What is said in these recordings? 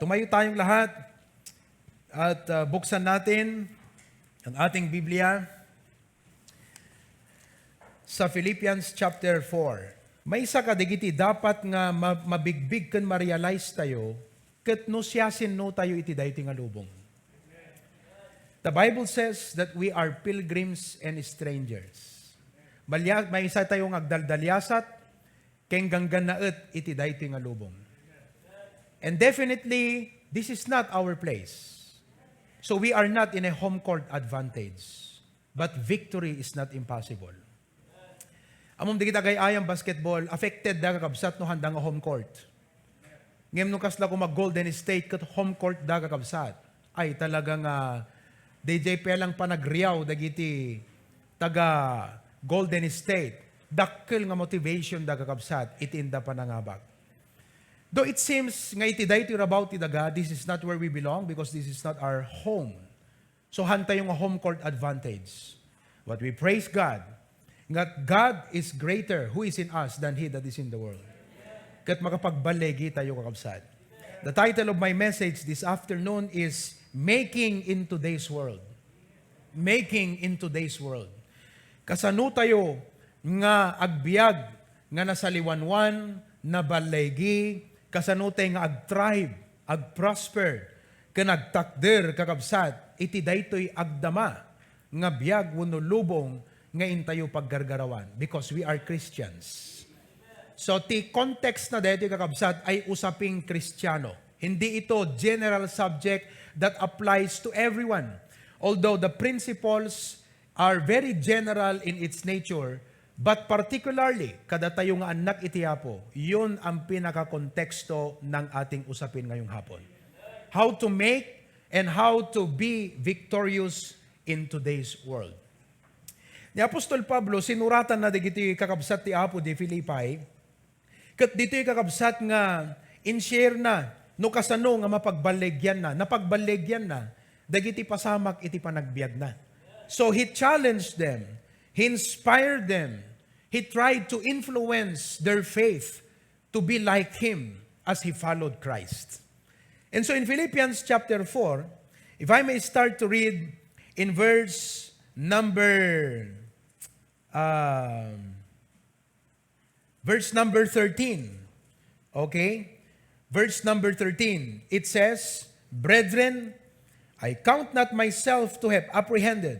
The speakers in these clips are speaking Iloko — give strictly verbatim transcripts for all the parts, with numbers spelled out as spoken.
Tumayo tayong lahat at, ah, buksan natin ang ating Biblia sa Philippians chapter four. Maysa kadagiti dapat nga ma-, mabigbig ken ma-realize tayo ket no siasino tayo iti daytoy nga lubong. The Bible says that we are pilgrims and strangers. Malya-, maysa tayo nga agdaldaliasat ken ganggannaet iti daytoy nga lubong. And definitely, this is not our place. So we are not in a home court advantage. But victory is not impossible. Ammom dagiti agay-ayam basketball, affected da kakabsat no handa nga home court. Ngem no kasla koma Golden State ket home court da kakabsat. Ay talaga nga D J pelang panagriaw dagiti taga Golden State. Dakkel nga motivation da kakabsat iti inda panangabak. Though it seems nga iti daytoy rabaw ti daga, this is not where we belong because this is not our home. So, hantayo nga home court advantage. But we praise God that God is greater who is in us than he that is in the world. Ket makapagballigi tayo, kakabsat. The title of my message this afternoon is Making in Today's World. Making in Today's World. Kasano tayo nga agbiag nga nasaliwanwan, naballigi, kasano tayo nga ag-thrive, ag-prosper, ken agtakder, kakabsat, iti daytoy agdama nga biag wenno lubong nga intayo paggargarawan, because we are Christians. So, ti context na daytoy, kakabsat, ay usaping Kristiano. Hindi ito general subject that applies to everyone. Although the principles are very general in its nature, but particularly, kadatayo nga annak iti Apo, yun ang pinakakonteksto ng ating usapin ngayong hapon. How to make and how to be victorious in today's world. Ni Apostol Pablo, sinuratan na dagiti kakabsat ti Apo di Filipi, ket ditoy kakabsat nga in-share na no kasano nga mapagballegian na, napagballegian na dagiti pasamak iti panagbiag na. So he challenged them, he inspired them, he tried to influence their faith to be like him as he followed Christ. And so in Philippians chapter four, if I may start to read in verse number, um, verse number thirteen. Okay? Verse number thirteen, it says, "Brethren, I count not myself to have apprehended,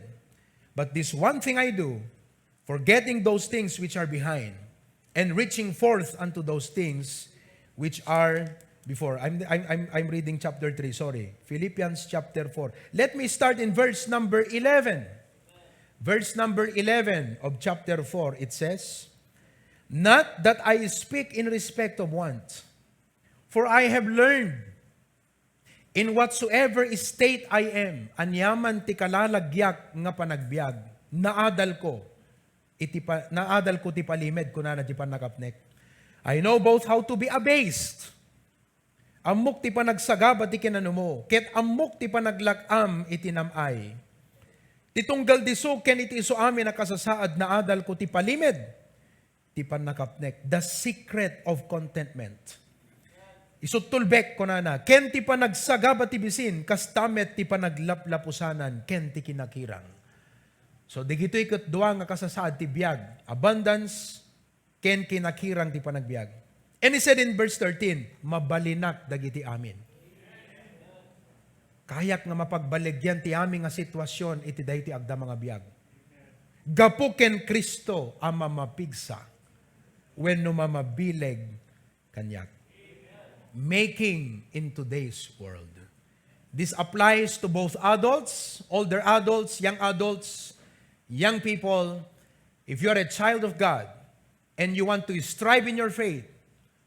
but this one thing I do, forgetting those things which are behind, and reaching forth unto those things which are before." I'm, I'm, I'm, I'm reading chapter three, sorry. Philippians chapter four. Let me start in verse number eleven. Verse number eleven of chapter four, it says, "Not that I speak in respect of want, for I have learned in whatsoever state I am," aniaman ti kalalagiak nga panagbiag, naadalko iti pa-, naadalko ti palimed, kunana ti pannakapnek. "I know both how to be abased." Ammok ti panagsagaba ti kinanumo, ket ammok ti panaglak-am iti nam-ay. Ti tunggal disso ken iti isu amin a kasasaad, naadalko ti palimed, ti pannakapnek, the secret of contentment. Isuttulbek, kunana, ken ti panagsagaba ti bisin, kasta met ti panaglaplapusanan ken ti kinakirang. So, digitoy ket dua nga kasasaad ti biag, abundance ken kinakirang ti panagbiag. And he said in verse thirteen, "Mabalinak dagiti amin." Kayak nga mapagballegian ti amin nga sitwasyon iti daytoy agdama nga biag. Gapu ken Cristo a mamapigsa wenno mamabileg kaniak. Making in today's world. This applies to both adults, older adults, young adults, young people. If you are a child of God and you want to strive in your faith,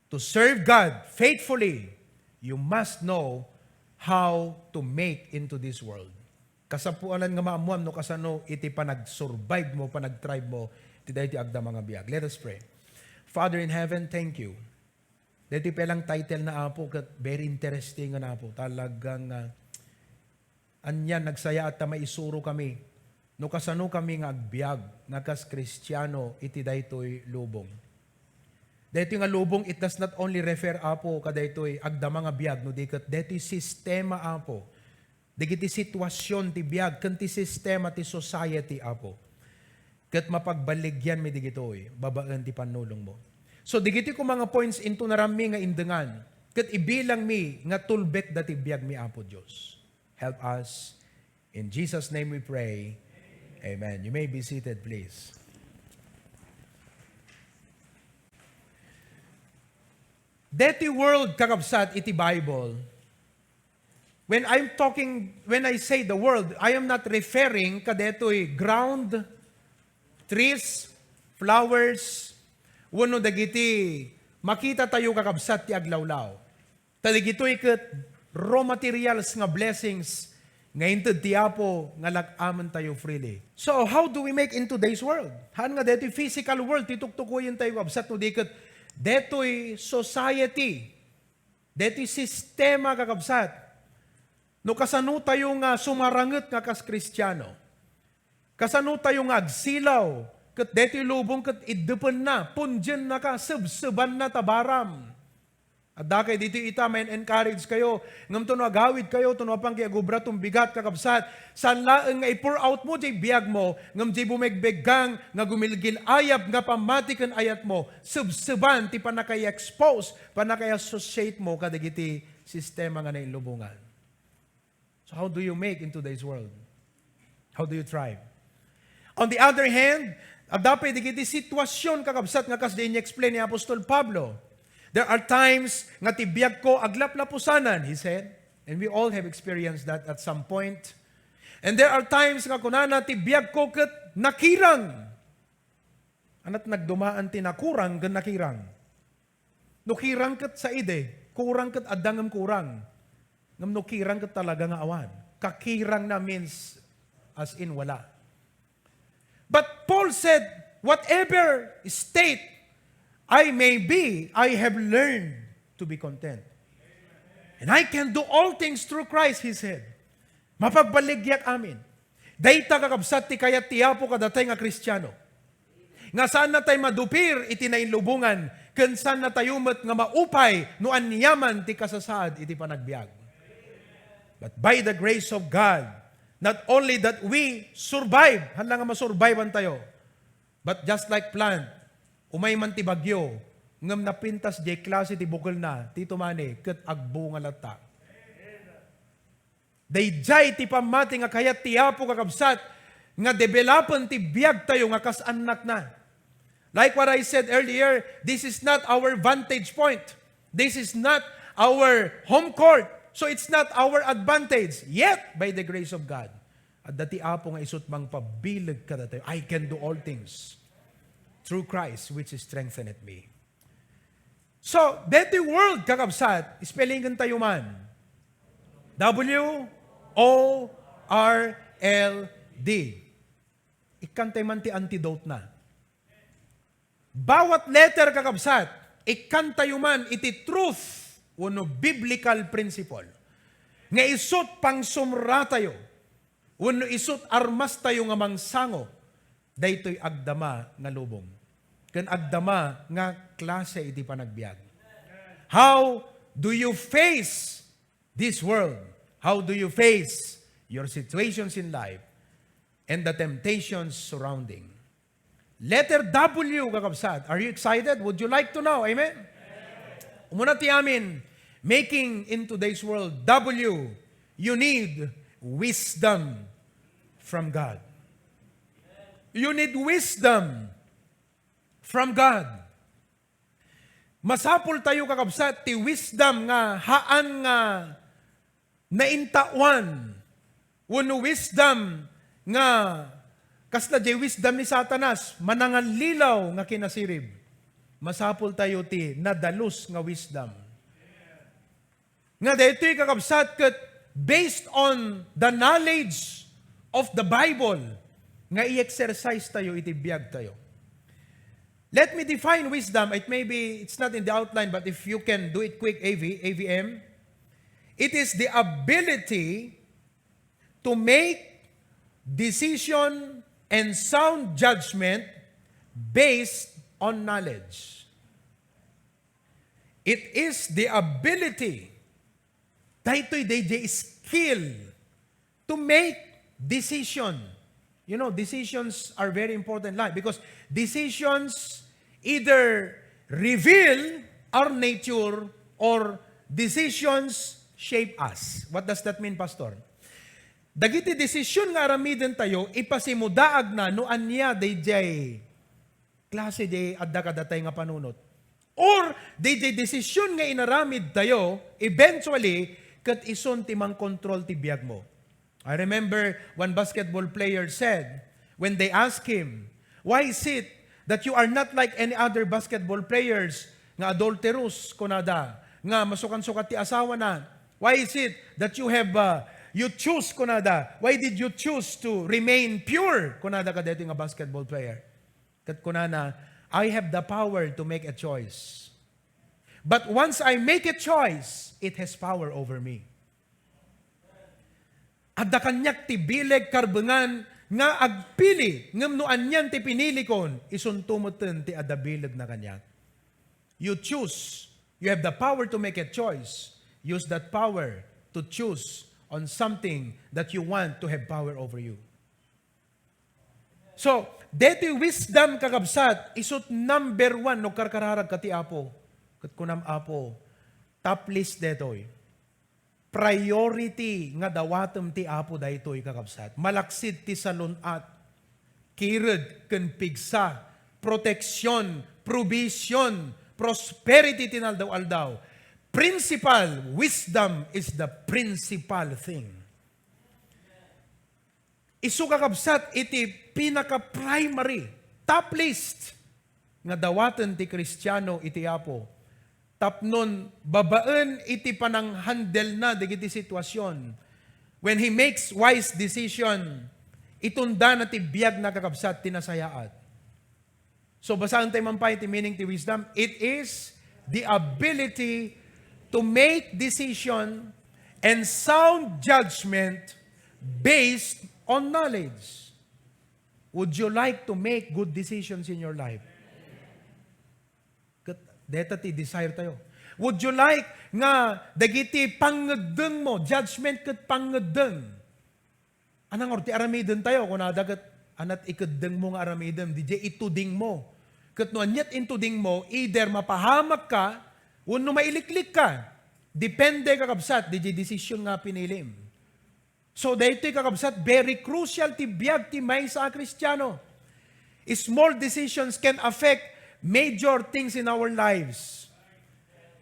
to serve God faithfully, you must know how to make into this world. Kasapuanan nga maammuam no kasano iti panag-survive mo, panag-thrive mo, ti daytoy agdama nga biag. Let us pray. Father in heaven, thank you. Daytoy pelang title na, Apo, ket very interesting nga, Apo. Talagang, ah, ania, nagsayaat ta maisuro kami no kasano kami nga agbiag nga kas Kristiano iti daytoy lubong. Daytoy nga lubong, it does not only refer, Apo, kadaytoy agdama nga biag, no di ket daytoy sistema, Apo. Dagiti situasion ti biag ken ti sistema ti society, Apo. Ket mapagbaligyanmi digitoy babaen ti pannulongmo. So, dagitoy koma nga points intonaranmi nga indengan, ket ibilangmi nga tulbek dati biagmi, Apo Dios. Help us. In Jesus' name we pray. Amen. You may be seated, please. Deti world, kakabsat, iti Bible, when I'm talking, when I say the world, I am not referring kadetoy ground, trees, flowers, wenno dagiti makita tayo, kakabsat, ti aglawlaw. Ta dagitoy ket raw materials nga blessings nga inted ti Apo nga lak-amen tayo freely. So, how do we make in today's world? Haan nga daytoy physical world ti tuktukoyen tayo, kabsat, no di ket daytoy society, daytoy sistema, kakabsat. No kasano tayo nga sumaranget nga kas Kristiano? Kasano tayo nga agsilaw? Ket daytoy lubong ket iddepenna, pundienna ka, sebsebanna ta baram. Adda kay ditoy ita, ma-encourage kayo. Ngem ta no agawid kayo, ta no apan kay agubra ti bigat, kakabsat, saan laeng nga i-pour out mo jay biag mo, ngem jay bumegbeggang nga gumilgil-ayab nga pammati ken ayat mo, sebseban ti pannakay-expose, pannakay-associate mo kadagiti sistema nga nailubongan. So how do you make in today's world? How do you thrive? On the other hand, adda pay dagiti situasion, kakabsat, nga kasdi in-explain ni Apostol Pablo. There are times nga ti biagko aglaplapusanan, he said. And we all have experienced that at some point. And there are times nga kunana, ti biagko ket nakirang. Ania ti nagdumaan ti nakurang ken nakirang? No kirang ket saide, kurang ket adda ngem kurang. Ngem no kirang ket talaga nga awan. Kakirangna means as in wala. But Paul said, "Whatever state I may be, I have learned to be content. And I can do all things through Christ," he said. Mapagbaligyak amin. Dayta, kakabsat, ti kayat ti Apo kadatay nga Kristiano. Nga saanna tay madupir iti nailubongan, ken saanna tayo met nga maupay no aniaman ti kasasaad iti panagbiag. But by the grace of God, not only that we survive, haan la nga masurvivean tayo, but just like plant, umay man ti bagyo, ngem napintas diay klase ti bukelna, ti tumani, ket agbunga latta. Daydiay ti pammati nga kayat ti Apo, kakabsat, nga developen ti biagtayo nga kas annakna. Like what I said earlier, this is not our vantage point. This is not our home court. So it's not our advantage. Yet, by the grace of God, adda ti Apo nga isut' mangpabileg kadatayo. "I can do all things through Christ which strengtheneth me." So, deti world, kakabsat, spellingan tayo man. W O R L D. Ikkan tayo man ti antidote na. Bawat letter, kakabsat, ikkan tayo man iti truth wenno biblical principle nga isut' pangsumra tayo wenno isut' armas tayo nga mangsango daytoy agdama nga lubong ken agdama nga klase iti panagbiag. How do you face this world? How do you face your situations in life and the temptations surrounding? Letter W, kakabsat. Are you excited? Would you like to know? Amen? Umuna ti amin, making in today's world, W, you need wisdom from God. You need wisdom from God. Masapul tayo, kakabsat, ti wisdom nga haan nga naintaoan wenno wisdom nga kasla diay wisdom ni Satanas, manangallilaw nga kinasirib. Masapul tayo ti nadalus nga wisdom. Nga daytoy, kakabsat, ket based on the knowledge of the Bible nga i-exercise tayo iti biag tayo. Let me define wisdom. It may be, it's not in the outline, but if you can do it quick, A V, A V M. It is the ability to make decision and sound judgment based on knowledge. It is the ability, daytoy dayjay skill to make decision. You know, decisions are very important in life because decisions either reveal our nature or decisions shape us. What does that mean, Pastor? Dagiti desisyon nga aramiden tayo, ipasimudaag na no ania dayjay klase di adda kadatay nga panunot. Or, dayjay desisyon nga inaramid tayo, eventually, ket isun ti mangkontrol ti biag mo. I remember one basketball player said, when they asked him, "Why is it that you are not like any other basketball players nga adulterous," kunada, nga masukan-sukat ti asawana? "Why is it that you have, uh, you choose," kunada, "why did you choose to remain pure?" kunada kadaytoy nga basketball player. Ket kunana, "I have the power to make a choice. But once I make a choice, it has power over me." Adda kaniak ti bileg karbengan nga agpili, ngem no anian ti pinilikon, isunto metten ti adda bilegna kaniak. You choose. You have the power to make a choice. Use that power to choose on something that you want to have power over you. So, deti wisdom, kakabsat, isut number one no karkararag ka ti Apo. Ket kunam, "Apo, top list detoy. Priority nga dawatem ti Apo daytoy," kakabsat. Malaksid ti salun-at, kired ken pigsa, protection, provision, prosperity ti naldaw-aldaw. Principal, wisdom is the principal thing. Isu, kakabsat, iti pinaka-primary, top list nga dawaten ti Kristiano iti Apo tapnon babaen iti pananghandelna dagiti situasion. When he makes wise decision, itundana ti biagna, kakabsat, ti nasayaat. So, basaen tayo man pay ti meaning ti wisdom. It is the ability to make decision and sound judgment based on knowledge. Would you like to make good decisions in your life? Ket deta ti desire tayo. Would you like nga dagiti pangngeddengmo, judgment ket pangngeddeng, a nangrud ti aramidentayo, kunada ket, "Anat ikeddengmo nga aramidem, didiay itudingmo." Ket no aniat intudingmo, either mapahamakka wenno mailiklikka. Depende, kakabsat, didiay desisyon nga pinilim. So, daytoy, kakabsat, very crucial ti biag ti maysa a Kristiano. Small decisions can affect major things in our lives.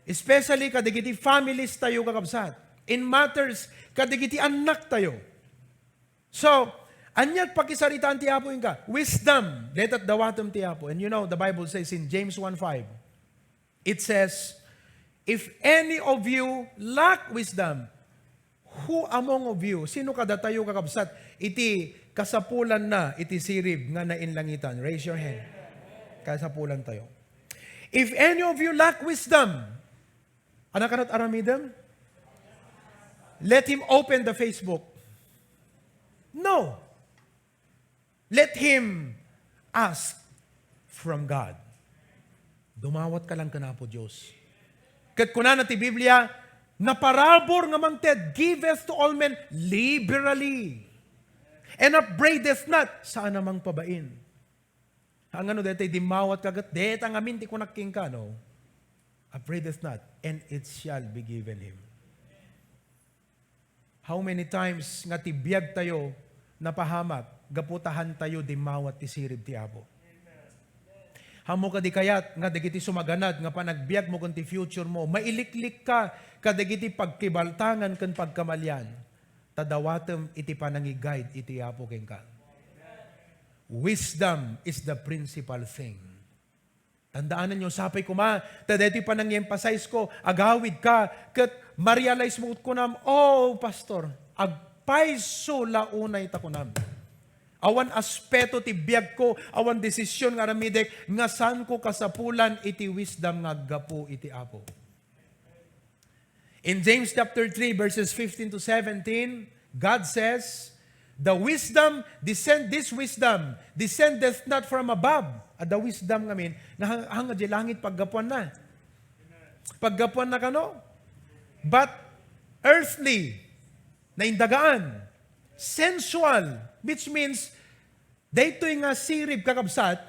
Especially kadagiti families tayo, kakabsat. In matters kadagiti annak tayo. So, aniat pakisaritaan ti Apo inka? Wisdom. Deta dawatem ti Apo. And you know, the Bible says in James one five, it says, "If any of you lack wisdom," who among of you, sino kadatayo, kakabsat, iti kasapulanna iti sirib nga nainlangitan? Raise your hand. Kasapulantayo. "If any of you lack wisdom," Ania kanat aramidem? Let him open the Facebook. No. Let him ask from God. Dumawat ka lang kan Apo Dios. Ket kunana ti Biblia, "Naparabur nga mangted, giveth to all men liberally, and upbraideth not," saan a mangpabain. Ngano daytoy, dimmawat ka ket deta ngamin ti kunak kenka, no? "Upbraideth not, and it shall be given him." How many times nga ti biag tayo napahamak gapu ta han tayo dimmawat ti sirib ti Apo? Ammom kadi kayat nga dagiti sumaganad nga panagbiagmo ken ti future mo, mailiklik ka kadagiti pagkibaltangan ken pagkamalian? Ta dawatem iti panangi-guide iti Apo kenka. Wisdom is the principal thing. Tandaananyo, sapay koma, ta daytoy panangi-emphasize ko, agawid ka, ket ma-realize mo ket kunam, "Oh, Pastor, agpayso la unay ta kunam. Awan aspeto ti biagko, awan desisyon nga aramidek nga saanko kasapulan iti wisdom nga aggapu iti Apo." In James chapter three, verses fifteen to seventeen, God says, "The wisdom, descend, this wisdom, descendeth not from above." Adda wisdom ngamin, nga hang-, hangga di langit paggapuanna. Paggapuanna kano? But earthly, naindagaan. Sensual, which means, daytoy nga sirib, kakabsat,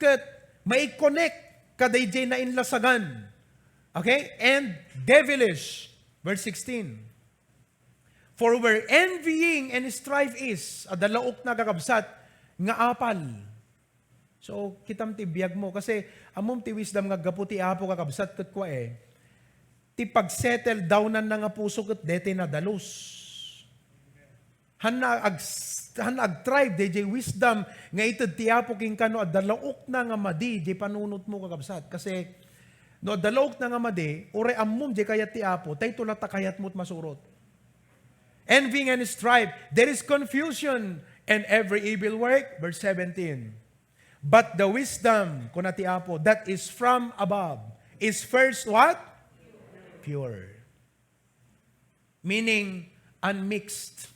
ket mai-connect kadaydiay nainlasagan. Okay? And devilish. Verse sixteen. For where envying and strife is, adda laokna, kakabsat, nga apal. So, kitam ti biag mo. Kasi, ammom ti wisdom nga aggapu ti Apo, kakabsat, ket kua, eh, ti pag-settle downanna nga puso ket daytoy nadalus. Hanna ag-, hanna agtribe daydiay wisdom nga ited ti Apo kenka no adda laokna nga madi diay panunotmo, kakabsat. Kasi, no adda laokna nga madi, uray ammom diay kayat ti Apo, daytoy latta kayatmo ti masurot. Envying and strife, there is confusion and every evil work. Verse seventeen. But the wisdom, kuna ti Apo, that is from above is first what? Pure. Meaning, unmixed.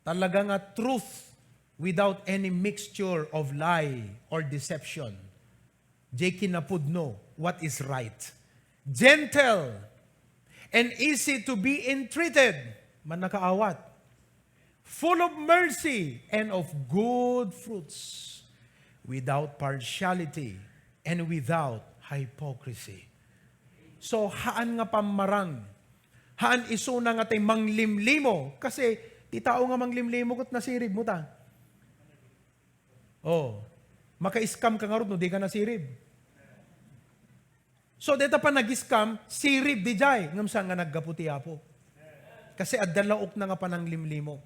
Talaga nga truth without any mixture of lie or deception. Diay kinapudno, what is right. Gentle and easy to be entreated. Mannakaawat. Full of mercy and of good fruits, without partiality and without hypocrisy. So, haan nga pammarang, haan isuna nga tay manglimlimo, kasi ti tao nga manglimlimo ket nasirib mo ta. Oh, maka-scam ka ngarud no di ka nasirib. So, deta pa nag-scam, sirib diay, ngem saan nga naggapu ti Apo. Kasi adda laokna nga pananglimlimo.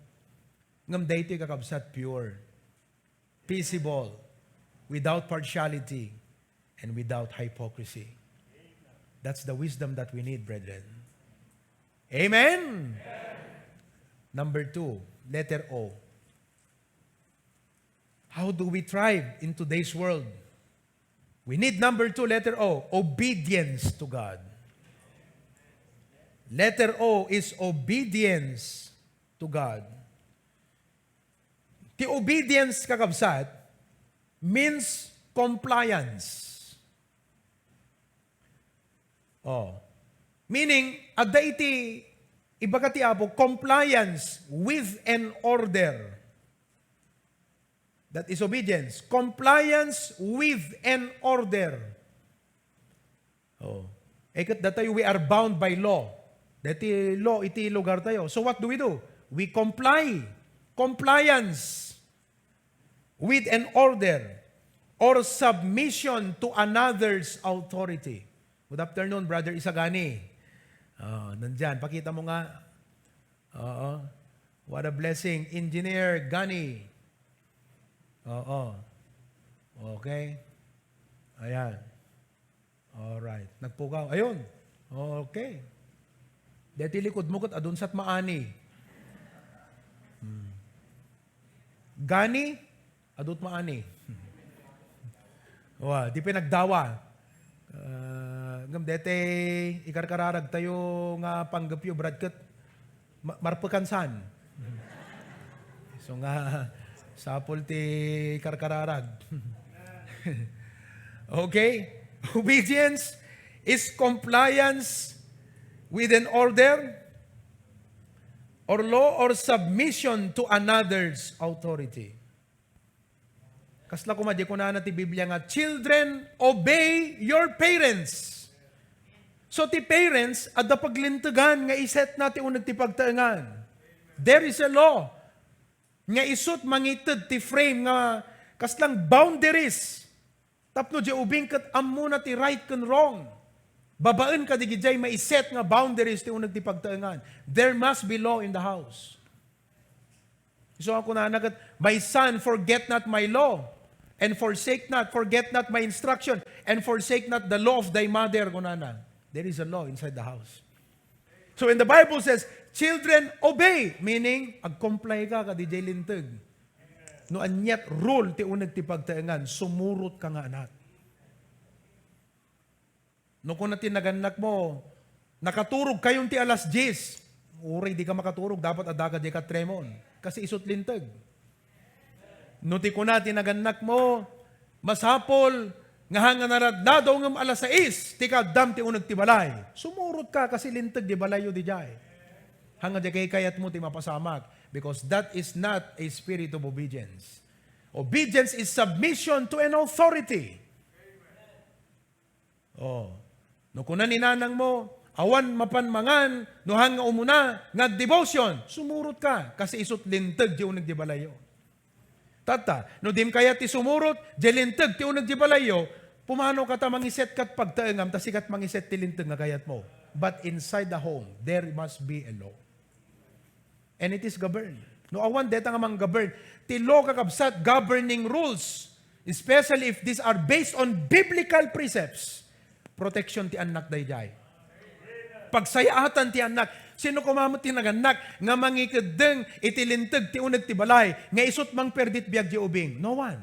Ngem daytoy, kakabsat, pure, peaceable, without partiality, and without hypocrisy. That's the wisdom that we need, brethren. Amen? Number two, letter O. How do we thrive in today's world? We need, number two, letter O, obedience to God. Letter O is obedience to God. Ti obedience, kakabsat, means compliance. Oh. Meaning, adda iti ibaga ti Apo, compliance with an order. That is obedience. Compliance with an order. Oh. Eh, ket datayo, we are bound by law. Dati law iti lugar tayo. So what do we do? We comply. Compliance with an order or submission to another's authority. Good afternoon, Brother Isagani. Oh, nandyan. Pakita mo nga. Oo. What a blessing. Engineer Gani. Oo. Okay. Ayan. Alright. Nagpukaw. Ayun. Okay. Deti likod mo ket adun sat maani. Hmm. Gani, adut maani. Wa, di pinagdawa. Ah, ngem dete ikarkararag tayo nga panggepyo, Brad, ket ma-, marpekan san. So nga, sapol ti karkararag. Okay? Obedience is compliance with an order or law or submission to another's authority. Kasla koma di kunana ti Biblia nga, "Children, obey your parents." So, ti parents, adda paglintegan nga isetna ti uneg ti pagtaengan. There is a law nga isut mangited ti frame nga kaslang boundaries. Tapno diay ubing ket ammona ti right ken wrong. Babaen kadigidiay maiset nga boundaries ti uneg ti pagtaengan. There must be law in the house. So, ang kunana ket, "My son, forget not my law, and forsake not, forget not my instruction, and forsake not the law of thy mother," kunana. There is a law inside the house. So, when the Bible says, "Children, obey," meaning, ag-comply ka, kadidiay linteg. No aniat rule ti uneg ti pagtaengan, sumurot ka nga anak. No kuna ti nagannak mo, "Nakaturog kayon ti alas dies." Uray di ka makaturog, dapat adda ka diay katremon. Kasi isut linteg. No ti kuna ti nagannak mo, "Masapol Nga hanga naradladaw ngem alas sais ti kaaddam ti uneg ti balay. Sumurot ka kasi linteg di balayyo didiay. Hanga diay kayatmo ti mapasamak. Because that is not a spirit of obedience. Obedience is submission to an authority. Oh. No kuna ni nanang mo, awan mapan mangan, no hanga umuna, nga agdevotion, sumurot ka, kasi isut linteg di uneg di balayyo. Tatta, no dim kayat ti sumurot, di linteg ti uneg di balayyo, pumano ka ta mangiset kat pagtaengam, ta sikat mangiset ti linteg nga kayat mo. But inside the home, there must be a law. And it is governed. No awan deta nga manggovern. Ti law, kakabsat, governing rules, especially if these are based on biblical precepts, protection ti annak daydiay. Pagsayaatan ti annak. Sino koma met ti nagannak nga mangikeddeng iti linteg ti uneg ti balay nga isut mangperdit biag di ubing? No one.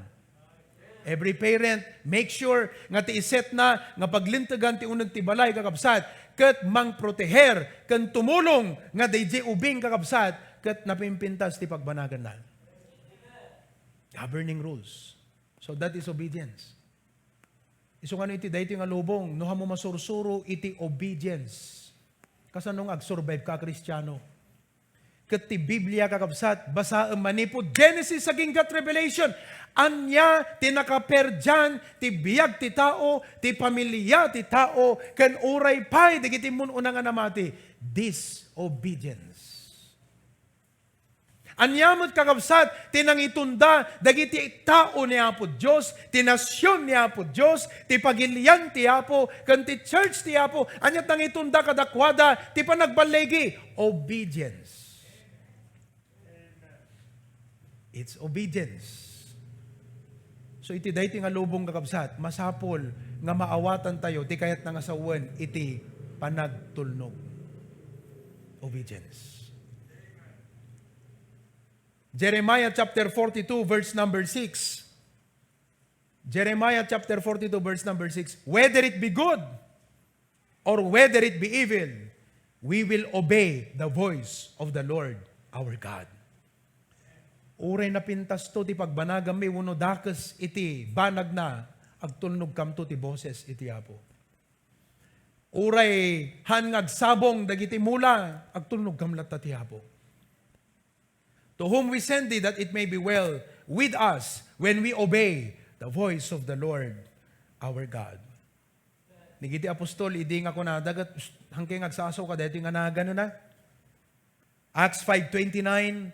Every parent, make sure nga ti isetna nga paglintegan ti uneg ti balay, kakabsat, ket mangproteher ken tumulong nga daydiay ubing, kakabsat, ket napimpintas ti pagbanaganna. Governing rules. So that is obedience. Isu nga no iti daytoy nga lubong, no hamo masursuro iti obedience. Kasano nga agsurvive ka a Kristiano? Ket ti Biblia, kakabsat, basaem manipud Genesis aginggat Revelation. Ania ti nakaperdian ti biag ti tao, ti pamilia ti tao, ken uray pay dagiti immun-una nga namati? Disobedience. Ania met, kakabsat, ti nangitunda dagiti tao ni Apo Dios, ti nasion ni Apo Dios, ti pagilian ti Apo, ken ti church ti Apo? Ania ti nangitunda kadakuada ti panagballigi? Obedience. It's obedience. So, iti daytoy nga lubong, kakabsat, masapul nga maawatantayo ti kayatna nga sawen iti panagtulnog. Obedience. Jeremiah chapter forty-two, verse number six. Jeremiah chapter forty-two, verse number six. Whether it be good or whether it be evil, we will obey the voice of the Lord our God. Uray napintasto ti pagbanaganmi wenno dakes iti banagna, agtulnogkamto ti boses iti Apo. Uray haan nga agsabong dagiti mula, agtulnogkam latta ti Apo. To whom we send thee, that it may be well with us when we obey the voice of the Lord our God. Dagiti apostol, idi nga kunada ket, "Psst, hankay nga agsasaw ka daytoy nga naganna?" Acts five twenty-nine,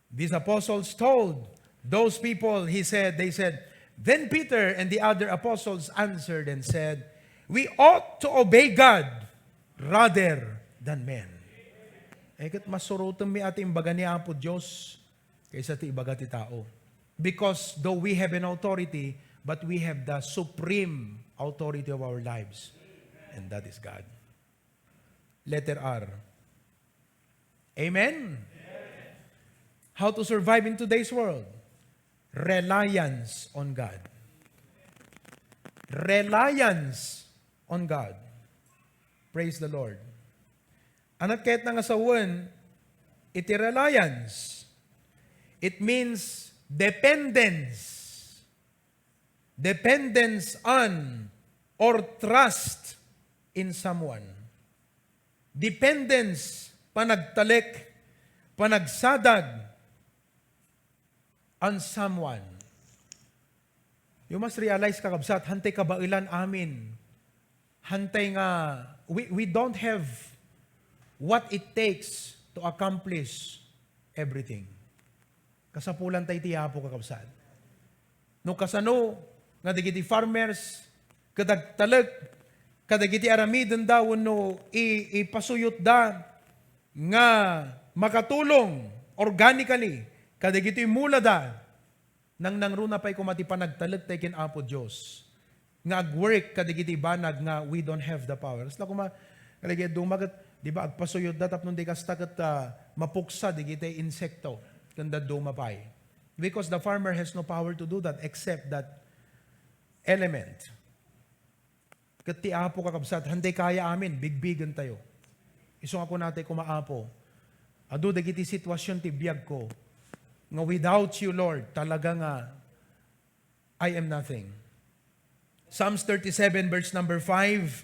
these apostles told those people, he said, they said, "Then Peter and the other apostles answered and said, 'We ought to obey God rather than men.'" Eh, ket masurotenmi a ti imbaga ni Apo Dios kaysa ti ibaga ti tao. Because though we have an authority, but we have the supreme authority of our lives, and that is God. Letter R. Amen? How to survive in today's world? Reliance on God. Reliance on God. Praise the Lord. Ania ti kayatna nga sawen iti reliance? It means dependence. Dependence on or trust in someone. Dependence, panagtalek, panagsadag on someone. You must realize, kakabsat, hantay kabaelan amin. Hantay nga, we, we don't have what it takes to accomplish everything. Kasapulan tayo ti Apo, kakabsat. No kasano nga dagiti farmers, ket agtalek kadagiti aramidenda wenno i-, ipasuyotda nga makatulong organically kadagiti mulada, nangnangruna pay koma ti panagtalek tayo ken Apo Dios nga agwork kadagiti banag nga we don't have the power. Kasla koma, kadagiti dadduma ket, di ba, agpasuyotda tapno di kasta ket, ah, mapuksa dagiti insekto ken dadduma pay. Because the farmer has no power to do that except that element. Ket ti Apo, kakabsat, hantay kaya amin, bigbigentayo. Isu nga kunatayo koma, Apo, adu dagiti sitwasyon ti biagko nga without you, Lord, talaga nga I am nothing. Psalms thirty-seven, verse number five.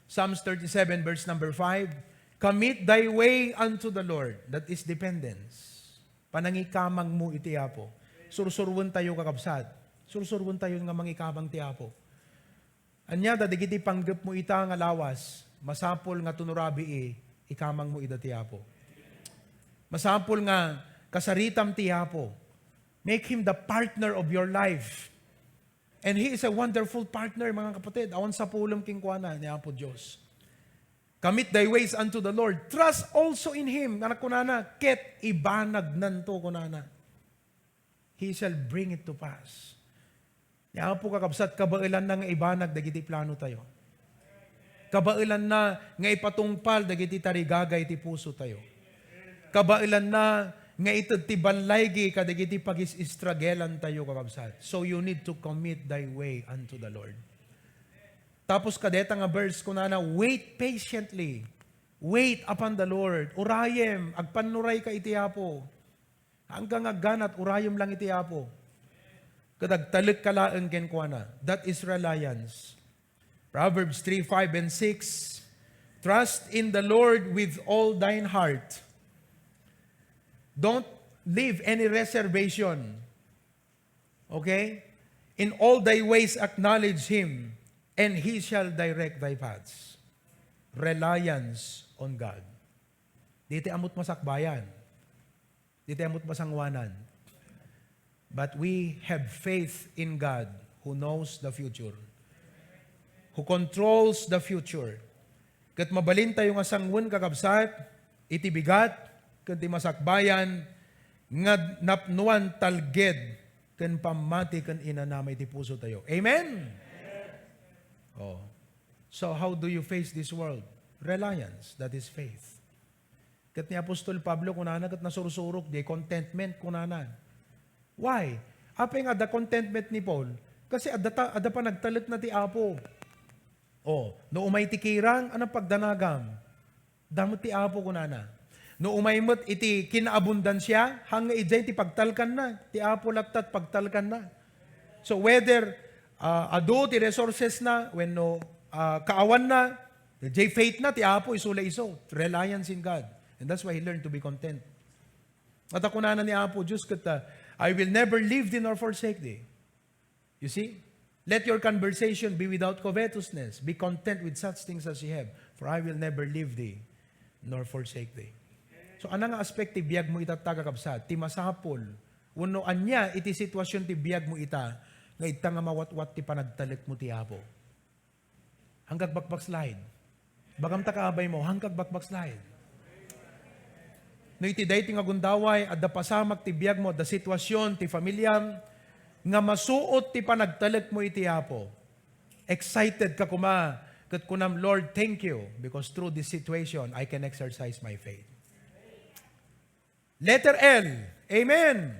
Psalms thirty-seven, verse number five. "Commit thy way unto the Lord." That is dependence. Panangikamang mo iti Apo. Sursurwen tayo, kakabsat. Sursurwen tayo nga mangikamang ti Apo. Ania da dagiti panggep mo ita nga lawas? Masapul nga tunurabii, ikamang mo ida ti Apo. Masapul nga kasaritam ti Apo. Make Him the partner of your life. And He is a wonderful partner, mga kapatid. Awan sapulem kenkuana ni Apo Dios. "Commit thy ways unto the Lord. Trust also in Him." Nga kunana, "Ket ibanagnanto," kunana. "He shall bring it to pass." Ni Apo, kakabsat, kabaelanna nga ibanag dagiti plano tayo. Kabaelanna nga ipatungpal dagiti tarigagay ti puso tayo. Kabaelanna nga ited ti ballaygi kadagiti pagis-istragelan tayo, kakabsat. So you need to commit thy way unto the Lord. Tapos kadeta nga verse, kunana, "Wait patiently. Wait upon the Lord." Urayem, agpannuray ka iti Apo. Hanggang agganat, urayem lang iti Apo. Ket agtalek ka laeng kenkuana. That is reliance. Proverbs three, five, and six. "Trust in the Lord with all thine heart. Don't leave any reservation." Okay? "In all thy ways acknowledge Him, and He shall direct thy paths." Reliance on God. Diti amot masakbayan. Diti amot masangoanan. But we have faith in God who knows the future, who controls the future. Ket mabalin tayo nga sanguen, kakabsat, iti bigat ken ti masakbayan nga napnoan talged ken pammati ken inanamay ti puso tayo. Amen? Oh. So how do you face this world? Reliance, that is faith. Ket ni Apostol Pablo kunana ket nasursurok di contentment kunana. Why? Apay nga adda contentment ni Paul? Kasi adda ta, adda panagtalekna ti Apo. Oh, no umay ti kirang, anong pagdanagam? Damo ti Apo kunana. No umay met iti kinaabundansia, hangga idiay ti pagtalkanna, ti Apo lattat pagtalkanna. So whether ah, adu ti resources na, wenno ah, kaawan na, jay faith na, ti Apo isu la isu. Reliance in God. And that's why he learned to be content. At kunana ni Apo Diyos ket, ah, "I will never leave thee nor forsake thee." You see? "Let your conversation be without covetousness. Be content with such things as you have. For I will never leave thee nor forsake thee." So, ana nga aspect ti biag mo ita, kakabsat? Ti masapul. Wenno ania iti sitwasyon ti biag mo ita, nga ita nga mawatwat ti panagtalek mo ti Apo? Hangkag bakbakslide. Bagam ta kaabay mo, hangkag bakbakslide. No iti daytoy nga gundaway, adda pasamak ti biag mo, adda sitwasyon ti familiam, nga masuot ti panagtalek mo iti Apo. Excited ka koma, ket kunam, "Lord, thank you, because through this situation, I can exercise my faith." Letter L. Amen.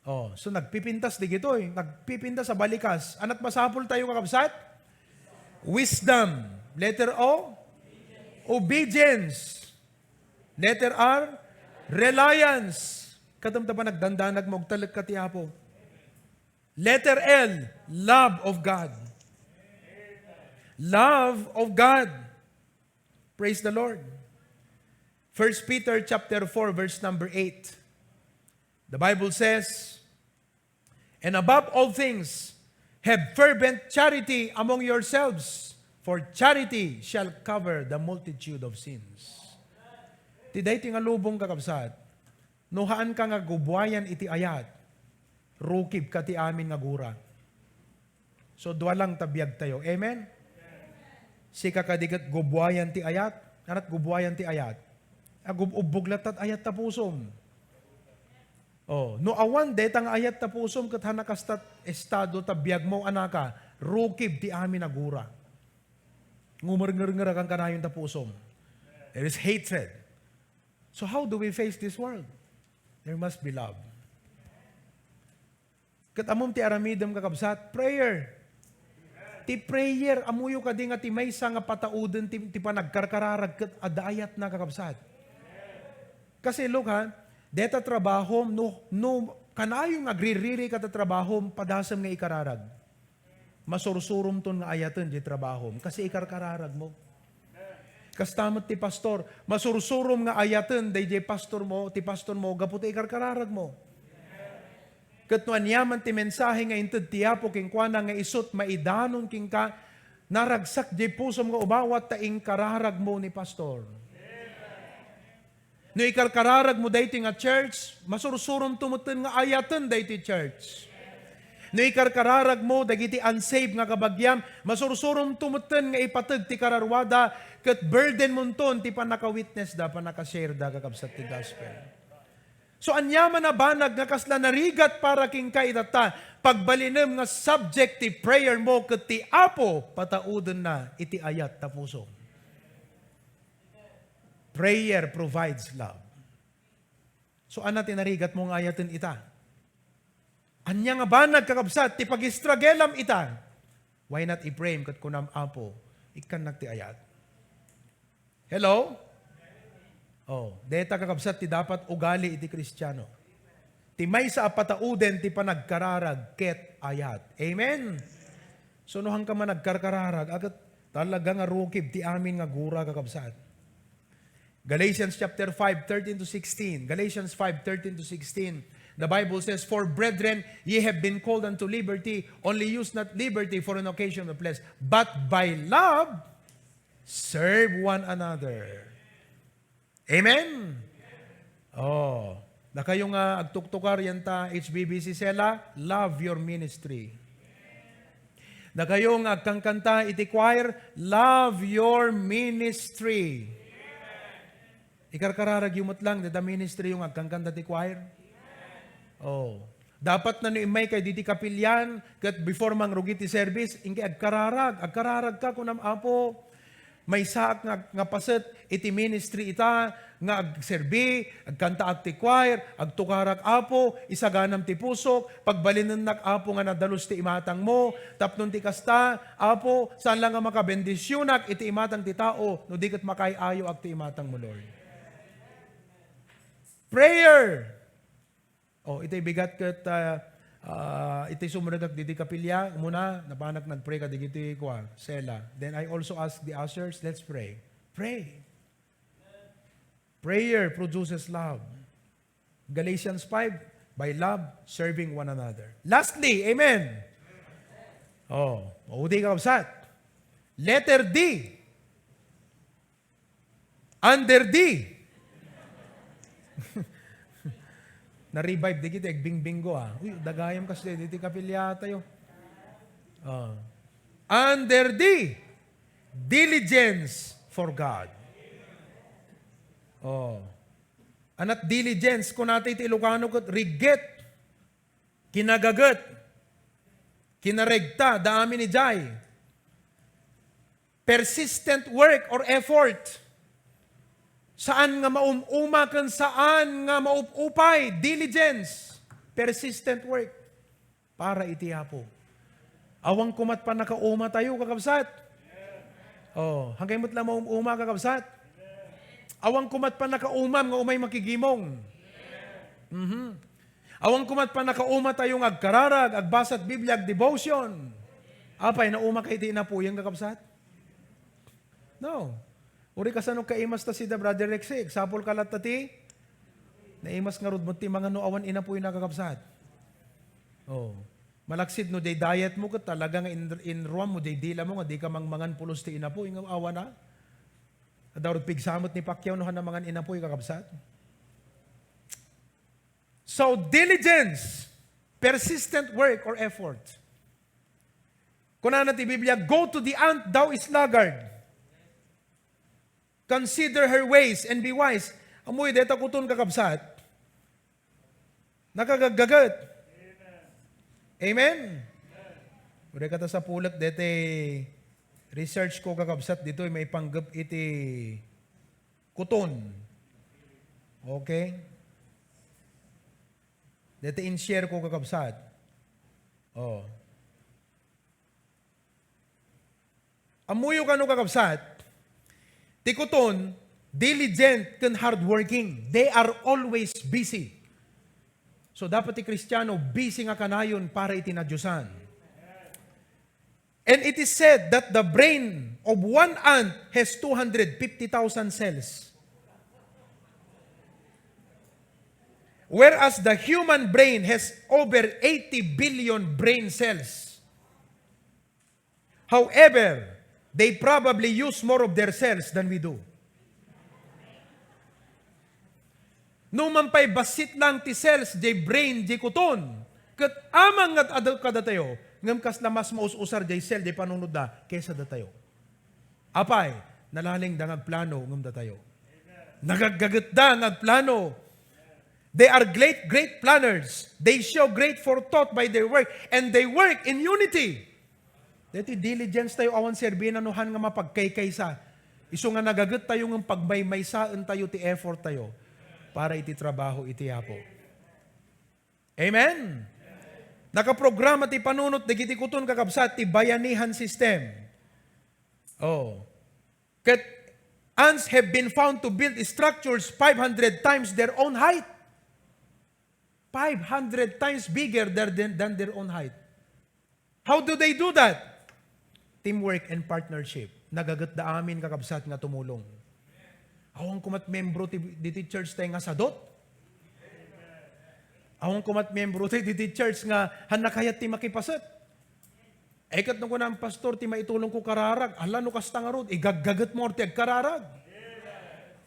Oh, so nagpipintas digitoy, nagpipintas a balikas. Ana't masapul tayo, kakabsat? Wisdom. Letter O, obedience. Letter R, reliance. Katamta pa nagdandanag mo, agtalek ka ti Apo. Letter L, love of God. Love of God. Praise the Lord. First Peter chapter four, verse number eight. The Bible says, "And above all things, have fervent charity among yourselves, for charity shall cover the multitude of sins." Ti daytoy nga lubong, kakabsat, no haanka nga gubuayan iti ayat, rukib ka ti amin nga gura. So, dua lang ta biag tayo. Amen? Sika kadi ket gubuayan ti ayat. Ana't gubuayan ti ayat? Agub-ubbog latta ti ayat ta pusom. Oh, no awan dayta nga ayat ta pusom ket haanna kastat estado ta biag mo, anaka, rukib ti amin a gura. Ngumerngerngerkan kanayon ta pusom. There is hatred. So how do we face this world? There must be love. Ket ammom ti aramidem, kakabsat, prayer. Ti prayer, ammoyo kadi nga ti maysa nga patauden ti, ti panagkarkararag ket adda ayatna, kakabsat. Kasi look ha, deta trabahom, no, no kanayon nga agririri ka ta trabahom, padasem nga ikararag. Masursuromton nga ayaten diay trabahom, kas ikarkararagmo. Kasta met ti pastor, masursurom nga ayaten daydiay pastormo, ti pastormo, gapu ta ikarkararagmo. Ket no aniaman ti mensahe nga inted ti Apo kenkuana nga isut' maidanon kenka, naragsak diay pusom nga umawat ta inkararagmo ni pastor. No ikarkararagmo daytoy nga church, masursuromto metten nga ayaten daytoy church. No ikarkararagmo dagiti unsaved nga kabagiam, masursuromto metten nga ipateg ti kararuada ket burdenmonton ti pannaka-witnessda, pannaka-shareda, kakabsat, ti gospel. So, aniaman a banag nga kasla narigat para kenka itatta, pagbalinem nga subject ti prayer mo ket ti Apo pataudenna iti ayat ta pusom. Prayer provides love. So, ania ti narigatmo nga ayaten ita? Ania nga banag, kakabsat, ti pag-istragelam ita? Why not i-pray-m ket kunam, "Apo, ikkannak ti ayat"? Hello? Oh, dayta, kakabsat, ti dapat ugali iti Kristiano. Ti maysa a patauden ti panagkararag ket ayat. Amen? So, no, haanka man agkarkararag, a ket talaga nga rukib ti amin nga gura, kakabsat. Galatians chapter five, thirteen to sixteen. Galatians five, thirteen to sixteen. The Bible says, "For brethren, ye have been called unto liberty, only use not liberty for an occasion of flesh, but by love, serve one another." Amen? Oh. Dakayo nga agtuktukar diay H B B C Sela, love your ministry. Dakayo nga agkankanta iti choir, love your ministry. Ikarkararagyo met lang dayta ministryyo nga agkankanta ti choir. Oh. Dapat no immaykayo ditoy kapilian, ket before mangrugi ti service, inkay agkararag. Agkararagka, kunam, "Apo, maysaak nga, nga paset iti ministry ita, nga agserbi, agkantaak ti choir, agtukarak, Apo, isaganam ti pusok, pagbalinennak, Apo, nga nadalus ti imatangmo, tapno ti kasta, Apo, saan la nga makabendisionak iti imatang ti tao, no di ket makaay-ayoak ti imatangmo, Lord." Prayer. Oh, iti bigat ket, ah, ah, iti sumrekak ditoy kapilia, umuna, napanak nagpray kadagiti kua, Sela. Then I also ask the ushers, let's pray. Pray. Prayer produces love. Galatians five, by love, serving one another. Lastly, amen. Oh, maudi, kakabsat. Letter D. Under D. Na-revive dagiti agbingbinggo, ah. Uy, dagayam kas daydi ti kapiliatayo. Ah. Under D, diligence for God. Oh. Ania ti diligence, kunata iti Ilocano ket rigget, kinagaget, kinaregta, da amin idiay. Persistent work or effort. Saan nga maum-uma ken saan nga maup-upay, diligence, persistent work para iti Apo. Awan koma ti pannakaumatayo, kakabsat. Oh, haankayo met la maum-uma, kakabsat. Awan koma ti pannakaumam nga umay makigimong. Mhm. Awan koma ti pannakaumatayo nga agkararag, agbasa ti Biblia, agdevotion. Apay, naumakayo iti inapuyen, kakabsat? No. Uray kasano kaimasta sida, Brother Rexy, sapulka latta ti naimas ngarud met ti mangan no awan inapuyna, kakabsat. Oh. Malaksid no diay dietmo ket talaga nga in-, inruammo diay dilamo nga dika mangmangan pulos ti inapuy nga awan a. Adda rod pigsa met ni Pacquiao no haanna mangan inapuy, kakabsat. So, diligence, persistent work or effort. Kunana ti Biblia, "Go to the ant, thou sluggard. Consider her ways and be wise." Ammoyo, dayta kuton, kakabsat, nakagaggaget. Amen? Uray kata sapulek, dayta research ko, kakabsat, ditoy maipanggep iti kuton. Okay? Dayta in-share ko, kakabsat. Oh. Ammoyo kano, kakabsat, ti kuton, diligent ken hardworking. They are always busy. So, dapat ti Kristiano, busy nga kanayon para iti nadiosan. And it is said that the brain of one ant has two hundred fifty thousand cells. Whereas the human brain has over eighty billion brain cells. However, they probably use more of their cells than we do. No man pay bassit lang ti cells, jay brain, jay kuton, ket amangan nga adda kadatayo, ngem kasla mas maus-usar jay cell, jay panunotda, kesa datayo. Apay, nalingda nga agplano ngem datayo. Nagaggagetda nga agplano. They are great, great planners. They show great forethought by their work, and they work in unity. Deti diligence tayo awan serbina no han nga mapagkaykaysa. Isu nga nagaget tayo ngem pagmaymaysaen tayo ti effort tayo para iti trabaho iti Apo. Amen? Nakaprograma ti panunot dagiti kuton, kakabsat, ti bayanihan system. Oh. Ket ants have been found to build structures five hundred times their own height. Five hundred times bigger than, than, than their own height. How do they do that? Teamwork and partnership. Nagagetda amin, kakabsat, nga tumulong. Awan kumat membro ti, diti church tayo nga sadot. Awan kumat membro ti, diti church nga han nakayat ti makipaset. Eh, ket no kunam, "Pastor, ti maitulong ko kararag." Ala, no kasta ngarud, igaggaget mo ti agkararag.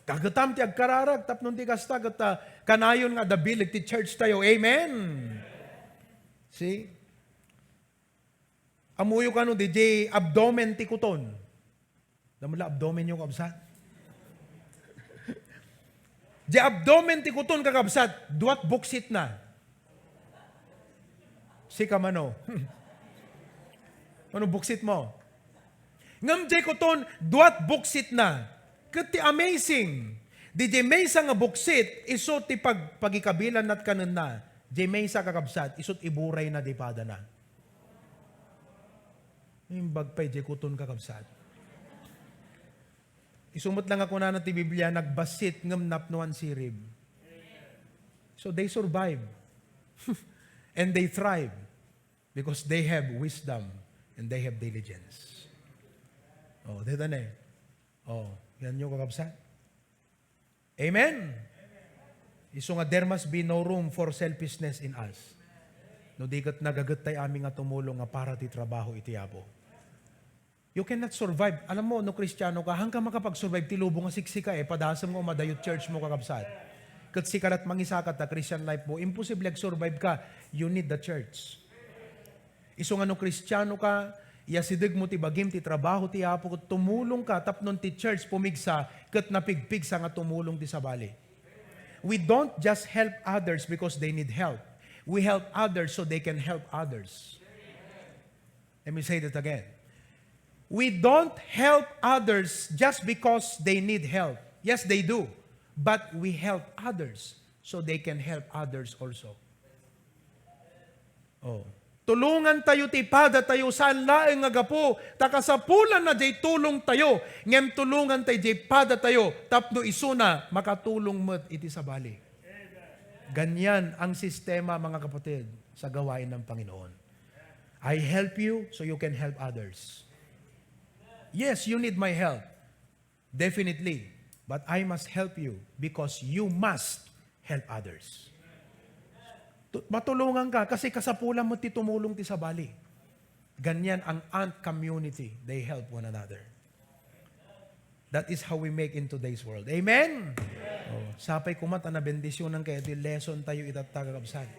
Gagetam ti agkararag, tapno ti kasta, ket, ah, kanayon nga adda bileg ti church tayo. Amen? See? Ammoyo kano, di jay abdomen ti kuton. Damla abdomen yo, kabsat. Di abdomen ti kuton, kakabsat, duat buksitna. Sika mano. Ano buksit mo? Ngem di kuton, duat buksitna. Ket ti amazing, di di maysa nga buksit, isu ti pag-, pagikabilan nat kanenna. Di maysa, kakabsat, isut iburay na di padana. Imbag pay di kuton, kakabsat. Isu met lang nga kunana ti Biblia, nagbassit ngem napnoan sirib. So they survive. And they thrive because they have wisdom and they have diligence. Oh, deta ne. Oh, yan yung, kakabsat. Amen? Isu nga, there must be no room for selfishness in us. No di ket nagaget tay amin nga tumulong nga para ti trabaho iti Apo. You cannot survive. Alam mo, no Kristiano ka, han ka makapag-survive ti lubong nga siksika, eh, padasem nga umadayo ti church mo, kakabsat. Ket sika lat mangisaka ta Christian life mo, imposible ag-survive ka. You need the church. Isu nga no Kristiano ka, iyasideg mo ti bagim ti trabaho ti Apo ket tumulong ka tapno ti church pumigsa ket napigpigsa nga tumulong ti sabali. We don't just help others because they need help. We help others so they can help others. Let me say that again. We don't help others just because they need help. Yes, they do. But we help others so they can help others also. Oh. Tulongan tayo ti pada tayo, saan laeng nga gapu ta kasapulan na jay tulong tayo, ngem tulongan tayo jay pada tayo tapno isuna makatulong met iti sabali. Ganyan ang sistema, mga kapatid, sa gawain ng Panginoon. I help you so you can help others. Yes, you need my help. Definitely. But I must help you because you must help others. Tu-, matulungan ka kasi kasapulan mo ti tumulong ti sabali. Ganyan ang ant community. They help one another. That is how we make in today's world. Amen? Oh, sapay koma ta nabendisyonankayo ti lesson tayo itatta, kakabsat.